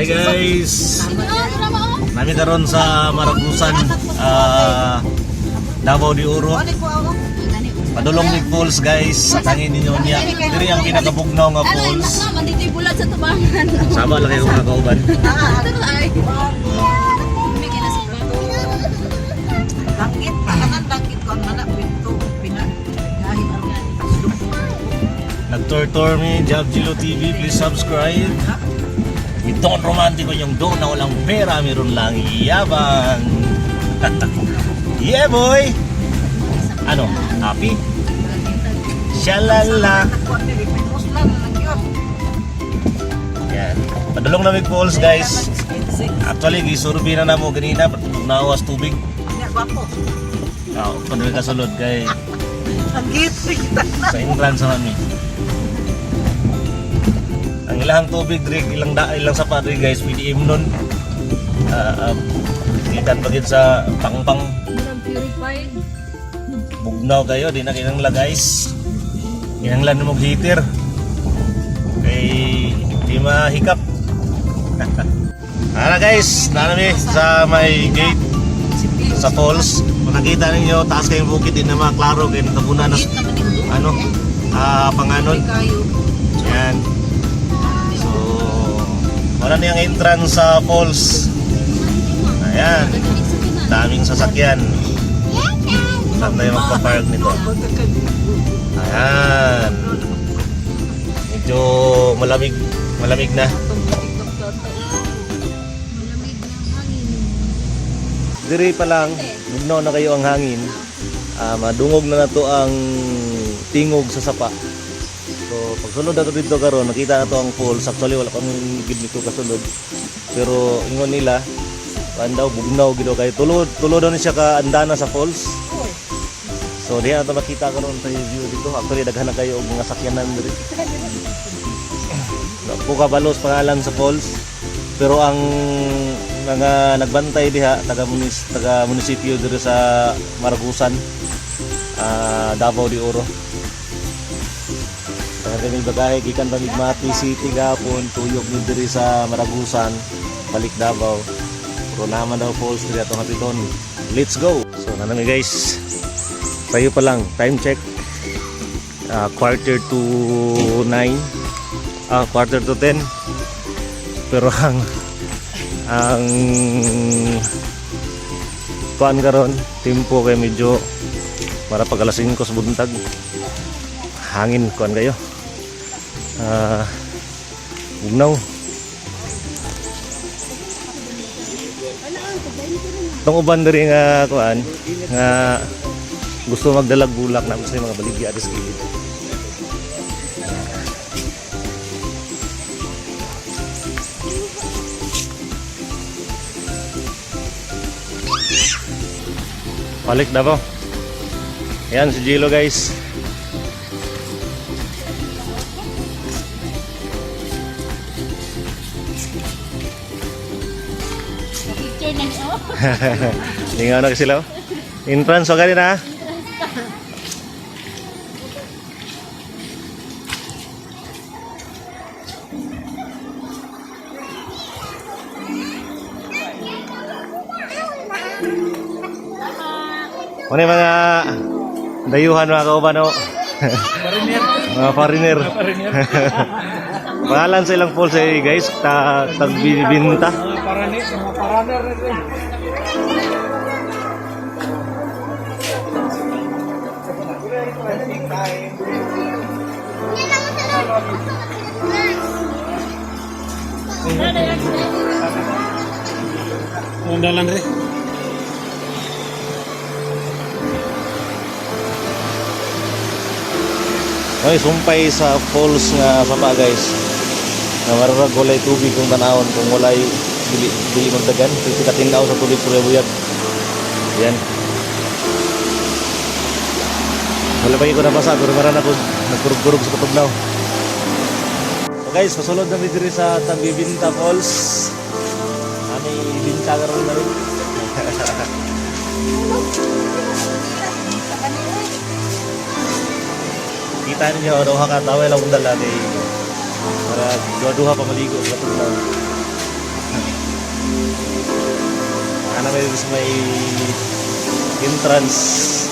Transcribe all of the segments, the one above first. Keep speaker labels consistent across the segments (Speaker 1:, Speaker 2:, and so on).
Speaker 1: Hi guys! Nami karon sa Maragusan, Davao de Oro. Padulong ni Falls, guys, sa tangin ninyo niya. Diri ang pinakabugnaw nga falls.
Speaker 2: Ano, dito yung bulat sa tubangan.
Speaker 1: Sama lang kayo mga kauban.
Speaker 2: Ay. Bigyan na sa
Speaker 3: Danggit, kanang danggit ko ang anak pinto pina. Dahil
Speaker 1: Nag-tour-tour mi, Jab Gilo TV, please subscribe. Itong romantiko yung doon na walang pera, meron lang yabang. Yeah, boy! Ano? Happy? Shalala!
Speaker 3: Nagkuan diri may muslan na lang yun.
Speaker 1: Yan. Padulong na mig falls, guys. Actually, gisurvey na namo ganina, nawas tubig.
Speaker 3: Nya gwapo.
Speaker 1: Ah, padulong kasulod kay
Speaker 3: Danggit kita.
Speaker 1: sa entrance sa mami. Ang ilang tubig diri, ilang da, ilang sapa diri, guys, pwede imnon. Ah, gikan pa gid sa pangpang.
Speaker 2: Murang purified.
Speaker 1: Bugnaw kayo, di na kinangla, guys. Kinanglan mo heater. Kay di mahikap. Ara guys, nanami sa may gate sa falls. Makikita ninyo taas kayong bukid, di na maklaro kay natabunan na ano, panganon.
Speaker 3: Kayo.
Speaker 1: Yan. So, wala na yung entrance sa falls. Ayan. Daming sasakyan. Saan tayo magpa-park nito? Ayan. Medyo malamig, malamig na.
Speaker 2: Malamig ng hangin.
Speaker 1: Diri pa lang, bugnaw na kayo ang hangin. Madungog na nato ang tingog sa sapa. So, pagsulod na to dito karon, nakita na to ang falls. Actually, wala pa man gid nito kasulod. Pero ingon nila, kuan daw bugnaw gid daw kayo. Tulo tulo daw ni siya ka andana sa falls. So, diha na to makita karon sa view dito. Actually, daghan na kayo og mga sakyanan diri. Wa ko kabalos pangalan sa falls. Pero ang mga nagbantay diha taga munisipyo diri sa Maragusan, Davao de Oro. Taga kami bagahe gikan pa Migmati City gapon, tuyok ni diri sa Maragusan, balik Davao. Pero naman daw falls diri atong hapiton. Let's go. So nanami guys. Tayo pa lang, time check. 8:45. 9:45. Pero ang kuan karon, timpo kay medyo para pag alas 5 sa buntag. Hangin kuan kayo. Bugnaw. Itong uban diri nga kuan nga gusto magdalag bulak na gusto yung mga baligya atis gilid. Balik na po. Ayan si Gilo, guys.
Speaker 2: Picture na niyo.
Speaker 1: Lingaw na sila, oh. Entrance wa gani na. Ano yung mga dayuhan, mga kauban, oh? Mga foreigner. Pangalan sa ilang falls eh guys, tagbibinta.
Speaker 4: Mga paraner na rin. Ang dalan rin.
Speaker 1: Ay, sumpay sa falls nga sapa, guys. Na mararag walay tubig kung tanawon kung walay dili dili magdagan kasi katinaw sa tubig puro buyag. Yan. Wala pa ko nabasa pero maran ako nagkurog-kurog sa katugnaw. So guys, pasulod na mi diri sa Tambibinta Falls. Ami binta karon na rin. Kita ninyo, duha ka tawel akong dala kay para duha-duha pa maligo sa katugnaw. Ana may may entrance.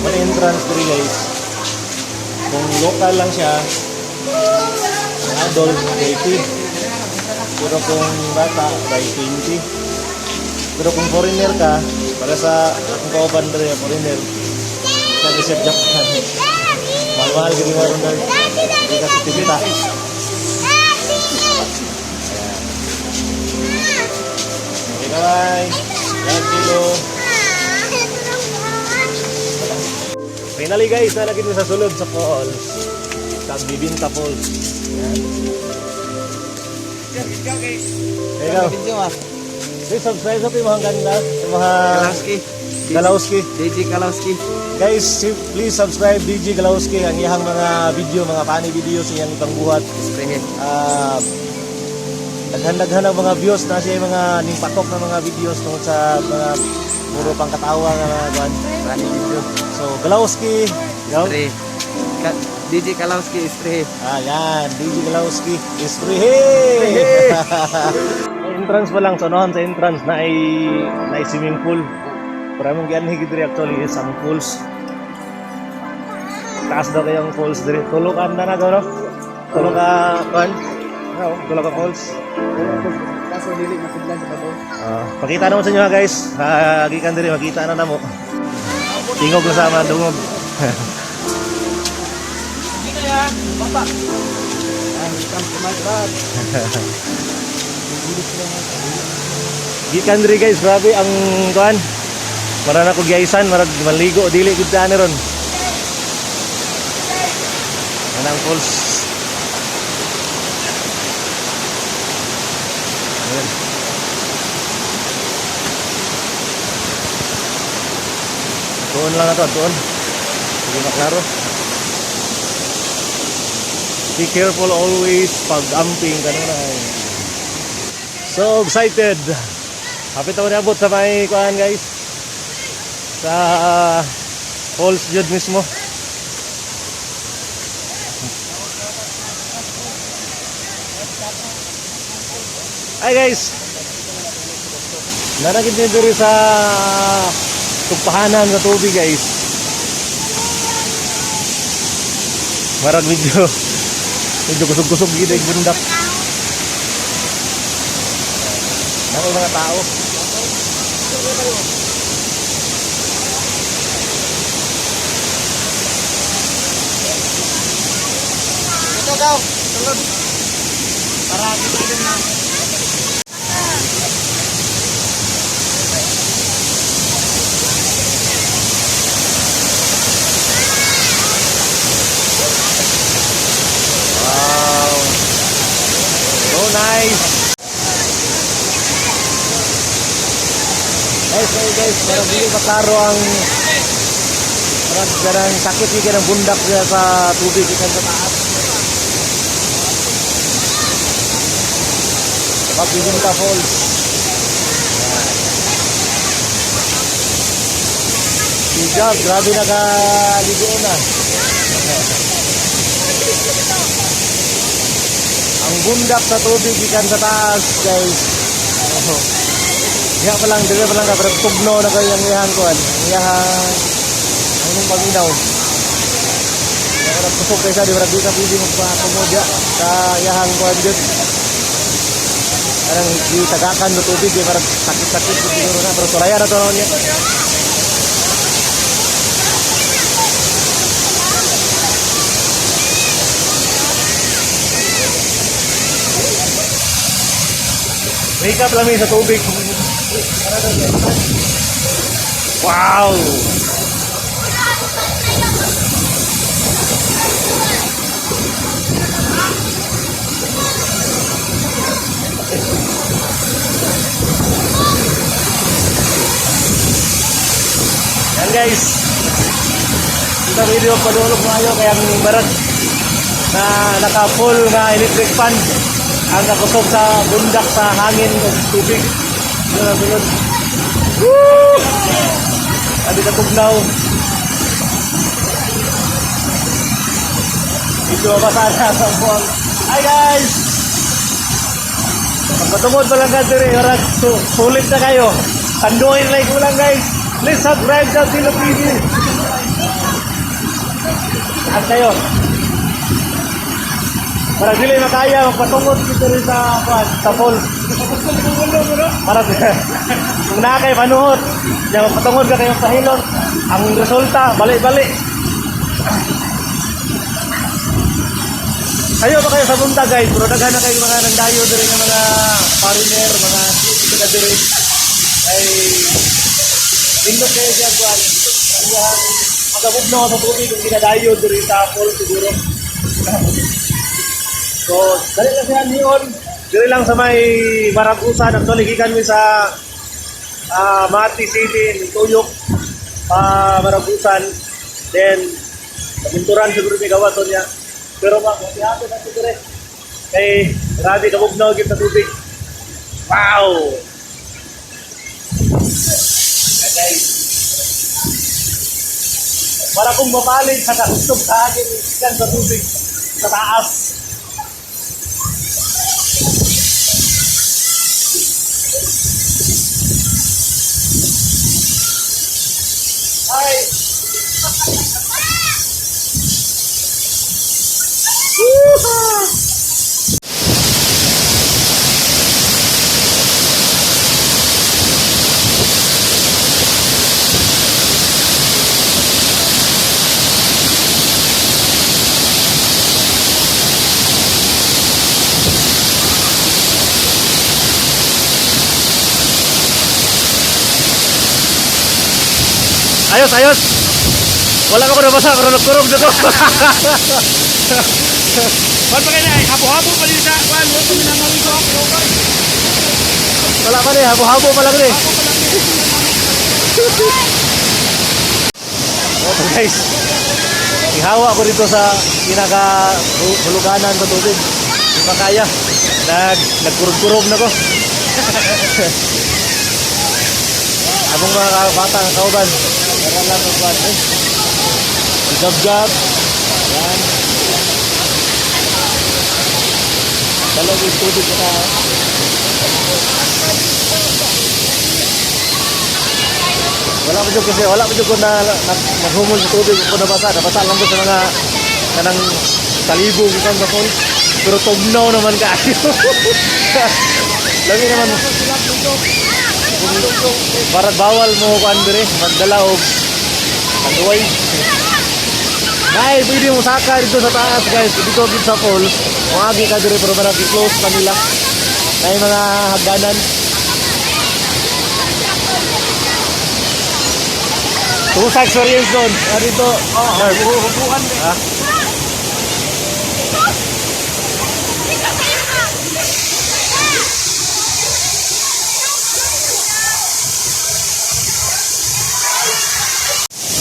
Speaker 1: May entrance diri, guys. Kung local lang siya, ang adult 30. Pero kung bata, by 20. Pero kung foreigner ka, para sa akong kauban diri foreigner, sa Reset Japan. Mahal-mahal gid mo ron dahil. Hindi ka 70. Okay, bye-bye. Yan, kilo. Finally guys, nalagin mo sa sulod sa falls. Sa Bibinta Falls. Yan. Hey, go.
Speaker 3: Video ah.
Speaker 1: Please subscribe sa mga ganda. Sa mga
Speaker 3: Kalawski.
Speaker 1: Galawski.
Speaker 3: DJ Kalawski.
Speaker 1: Guys, please subscribe DJ Galawski ang iyang mga video, mga funny videos iyang ipangbuhat.
Speaker 3: Spray.
Speaker 1: Ah, daghan-daghan ang mga views na siya mga ning patok na mga videos tungkol sa mga puro pangkatawa nga mga kuan.
Speaker 3: Funny video.
Speaker 1: So, Galawski. Go.
Speaker 3: Spray. DJ Kalawski spray.
Speaker 1: Ayan, DJ Galawski is free. Hey! Entrance pa lang, sa unahan sa entrance na ay swimming pool. Pero among gianhi gid diri actually is ang pools. Taas daw kayong falls diri. Tulo ka na na no? Tulo ka kuan? Oo, tulo ka falls.
Speaker 3: Kaso dili masidlan sa bato.
Speaker 1: Ah, pakita naman sa inyo ha, guys. Ah, gikan diri makita na namo. Tingog na sama dungog.
Speaker 3: Welcome to my vlog.
Speaker 1: Gikan diri guys, grabe ang kuan. Mara na ko giyaisan, marag maligo dili gid ta ani ron. Yan ang falls. Ayan. Doon lang na to, doon. Hindi maklaro. Be careful always pag amping kanina. So excited. Hapit ako niabot sa may kuan guys. Sa falls jud mismo. Hi guys. Naragid ni diri sa tugpahanan sa tubig guys. Marag medyo medyo kusog-kusog gid ang bundak. Nako mga tao.
Speaker 3: Ito gaw. Sulod. Para kita din na.
Speaker 1: Wow. So nice. Guys, guys, guys, para dili maklaro ang parang garang sakit gikan ang bundak siya sa tubig gikan sa taas. Pagbibinta Falls. Ayan. Good job, grabe nakaligo na. Ang bundak sa tubig gikan sa taas, guys. Oh. Diha pa lang, dili pa lang ka, pero tugno na kayo ang iyahang kuan. Ang iyahang ang imong paminaw. Kaya karang kusog kaysa, di ba di ka pwede magpatumodya sa iyahang kuan dyan. Parang gitagakan no tubig, di parang sakit-sakit siguro na. Pero tulaya na to niya. Wake up lang sa tubig. Wow! Yan guys. Kita video padulog maayo kaya ang barat na naka full nga electric fan ang nakusog sa bundak sa hangin ug tubig. Yun ang sulod. Woo! Abi ka tugnaw. Medyo mabasa na sa buwang. Hi guys! Pagpatungod pa lang ka diri, oras sulit na kayo. Tanduin like mo lang guys. Please subscribe sa Tilo TV. At kayo. Para dili makaya magpatungod dito rin sa kuan, sa falls. Para kung naa kay panuhot, ya magpatungod ka kayong pahilot, ang resulta bali-bali. Kayo ba kayo sa buntag guys? Pero daghan na kayo mga nandayo diri nga mga foreigner, mga taga diri. Ay lindot kayo siya kuan. Ang magabugnaw sa tubig kung ginadayo diri sa falls siguro. So, dali lang siya niyon. Diri lang sa may Maragusan. Actually, gikan mi sa Mati City, Tuyok, pa Maragusan. Then, Kabinturan siguro may gawa to niya. Pero ma, matihato na siguro eh. Kay, grabe kabugnaw gyud sa tubig. Wow! Kaya guys, para kong mapalit sa kahustog sa akin, ikan sa tubig, sa taas. Hi! Ayos, ayos! Wala ko nabasa, pero nagkurog na ko.
Speaker 4: Kuan pa kay habo-habo pa din sa kuan, mo kami na maligo.
Speaker 1: Wala pa rin, habo-habo pa lang rin. Okay guys, ihawa ko dito sa pinaka huluganan sa tubig. Hindi pa kaya. Nagkurog-kurog na ko. Among mga bata ang kauban. Meron lang ang kuwan. Eh. Gab-gab. Yan. Dalawang yung tubig na. Wala pa jud kasi wala pa jud ko na naghumol sa tubig ko nabasa, nabasa lang ko sa mga kanang talibo gikan sa falls. Pero tugnaw naman kaayo. Lami naman. Para bawal mo kuan dire, magdala og tanduay. Nay, pwede mo saka dito sa taas guys, dito gid sa falls. Moagi ka dire pero parang close pa nila. Nay mga hagdanan. Kumusta experience doon? Ah, dito. Oh,
Speaker 4: Hubuhan.
Speaker 1: Ha?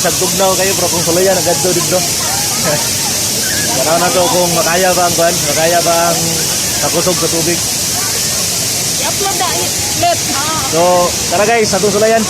Speaker 1: Isang tugnaw kayo pero kung suluyan ang gadto dito. Tanaw na to kung makaya ba ang kuan, makaya ba ang kakusog sa tubig.
Speaker 2: I-upload na. Let.
Speaker 1: So, tara guys, atong sulayan.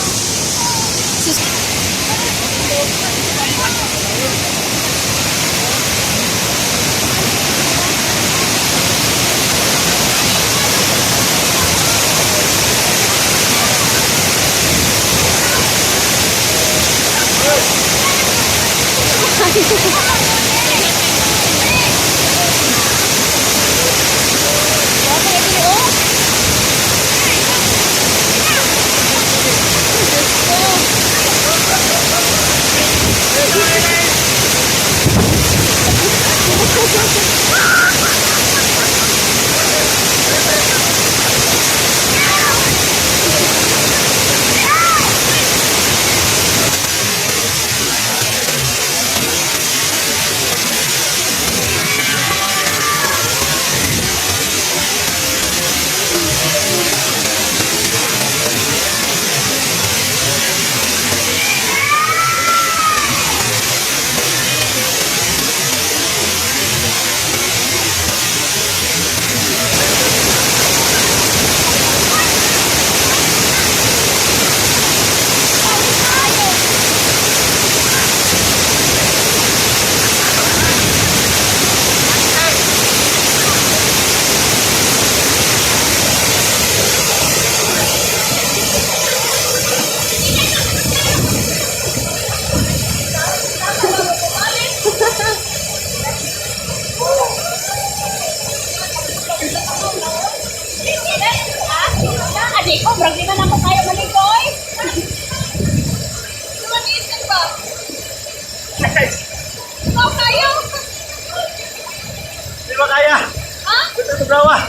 Speaker 1: Tugnawa.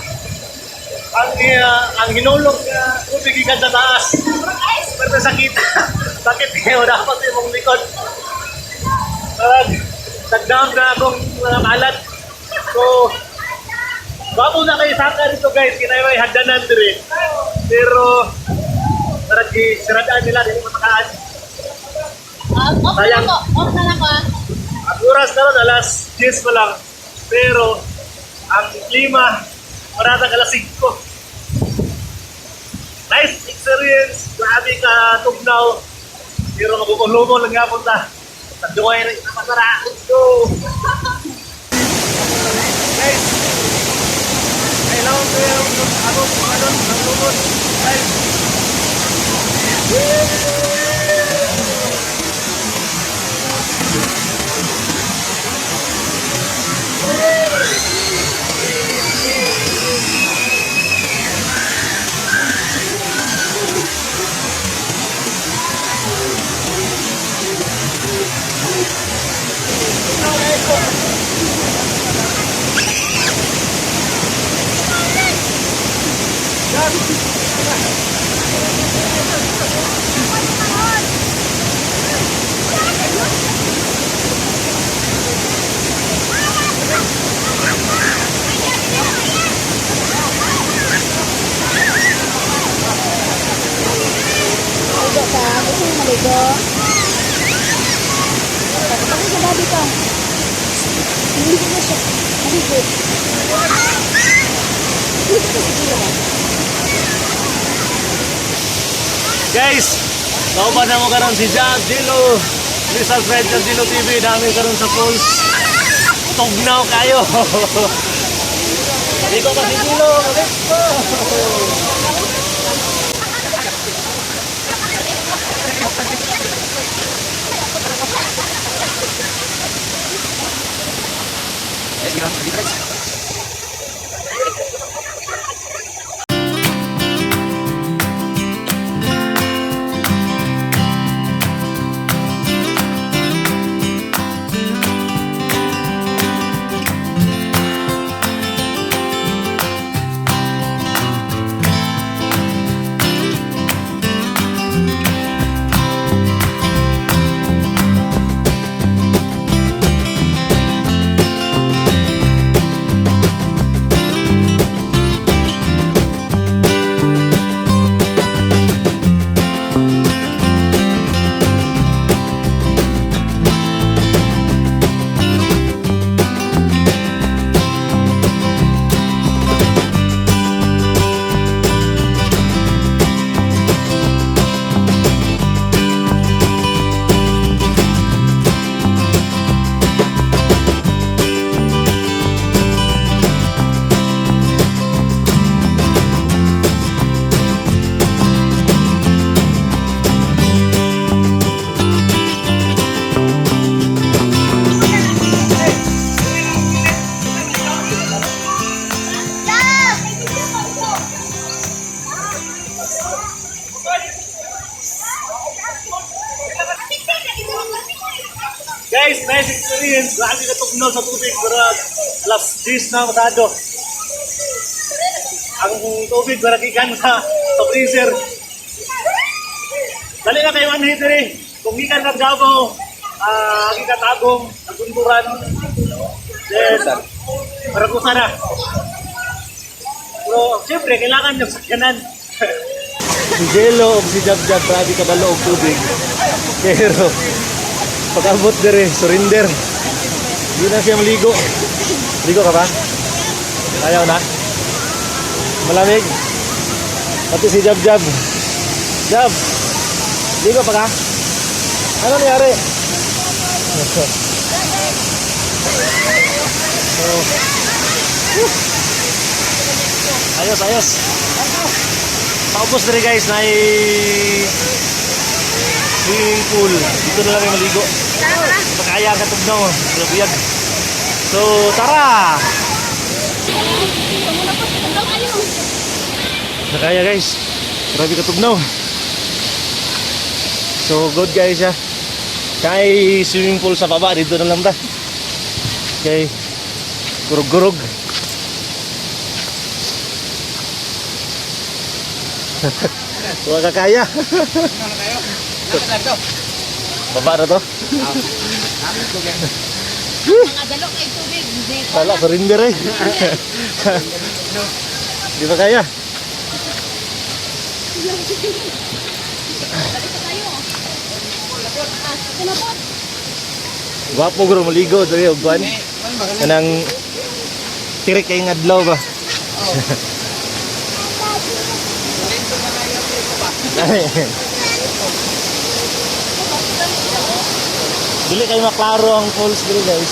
Speaker 1: Ang hinulog nga tubig gikan sa taas. Pero sakit. Sakit kayo dapat imong likod. Parang nagdam na akong mga kalat. So, gwapo na kayo saka dito, guys. Kinay may hagdanan dire. Pero, parang gisiradaan nila, dili matakaan.
Speaker 2: Ah, off na
Speaker 1: Sayang.
Speaker 2: ako. Off na lang ako ah.
Speaker 1: Ang oras karon alas 10 pa lang. Pero ang klima maratag alas 5. Nice experience. Grabe ka tugnaw. Pero magugulo lang nga punta. Tanduay rin sa masara. Let's go! Guys, kailangan ko yung ako ano, ang lumot. Guys,
Speaker 2: Maligo ka. Gusto mo maligo? Bakit sa daddy ka? Maligo na siya. Maligo. Maligo na siguro.
Speaker 1: Guys, kauban na mo karon si Jack Gilo. Please subscribe sa Gilo TV. Dami karon sa falls. Tugnaw kayo. Dito pa si Gilo. Let's go. Guys, nice experience. Grabe ka tugnaw sa tubig. Pero alas 10 na masado. Ang tubig para gikan sa freezer. Dali na kayo anhi diri. Kung gikan kag Davao, gikan Tagum, Nagunduran. Then, para ko sana. Pero siyempre, kailangan yung sakyanan. Si Jello o si Jab Jab, grabe kabalo og tubig. Pero, pag-abot dire, surrender. Hindi na siya maligo. Ligo ka ba? Ayaw na? Malamig? Pati si Jab Jab. Jab! Ligo pa ka? Ano nangyari? So, whew. Ayos, ayos. Paubos dire, guys, na swimming pool. Dito na lang yung maligo. Makaya ka tugnaw. Buyag. So, tara! Nakaya, guys. Grabe ka tugnaw. So, good guys ya. Kay swimming pool sa baba dito na lang ta. Kay gurog-gurog. Wala ka kaya.
Speaker 3: Ano kayo? Ano na to?
Speaker 1: Baba na to.
Speaker 2: Mga dalo kay tubig. Hindi.
Speaker 1: Wala, surrender eh. Di ba kaya?
Speaker 2: Balik pa tayo. Ah, ito na po.
Speaker 1: Gwapo guro maligo diri og kuan. Kanang tirik kay nga adlaw ba. Dili kay maklaro ang falls diri, guys.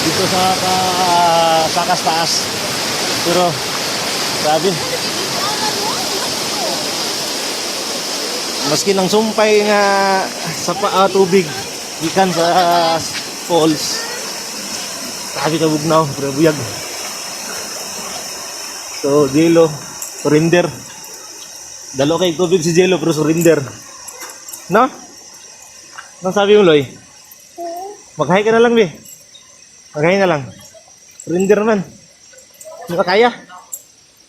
Speaker 1: Dito sa ka, sakas taas. Pero sabi, maski nang sumpay nga sa pa, tubig gikan sa falls. Sabi ka bugnaw, pero buyag. So, Jello, surrender. Dalo kay tubig si Jello pero surrender. No? Anong sabi mo, Loy? Mag-hi ka na lang, be. Mag-hi na lang. Surrender man. Hindi ka kaya?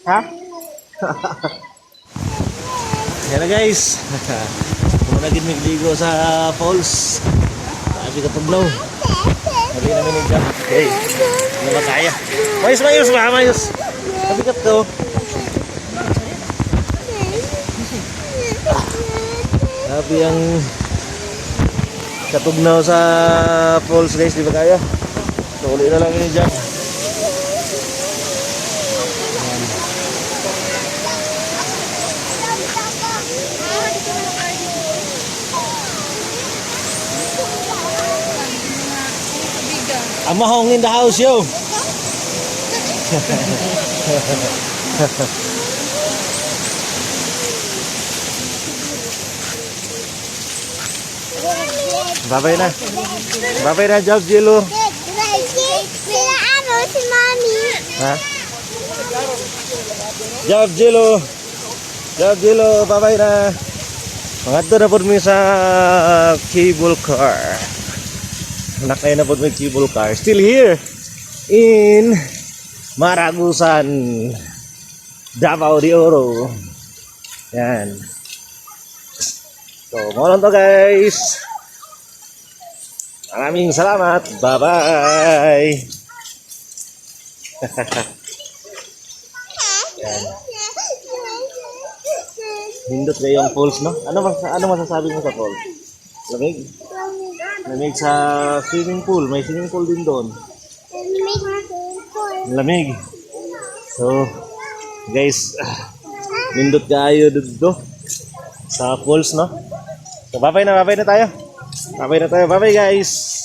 Speaker 1: Ha? Yan na, guys. Muna gid migligo sa falls. Sabi ka tuglaw. Sabi namin ni Jack. Okay. Hindi ba kaya? Mayos, mayos ba? Mayos. Kabigat to. Sabi ang katugnaw sa falls, guys, di ba kaya? So uli na lang ni Jack. Amahong in the house, yo! Babay na. Babay na, Job Jello.
Speaker 5: Sila ano, si Mami.
Speaker 1: Ha? Job Jello. Job Jello, babay na. Mangadto na pod mi sa cable car. Nakay na pod mi cable car. Still here in Maragusan, Davao de Oro. Yan. So, mao lang to, guys. Maraming salamat. Bye-bye. Yan. Nindot kayo ang falls, no? Ano masasabi mo sa falls? Lamig? Lamig sa swimming pool. May swimming pool din doon. Lamig. So, guys, nindot kayo dito sa falls, no? So, babay na tayo. Babay na tayo. Babay, guys.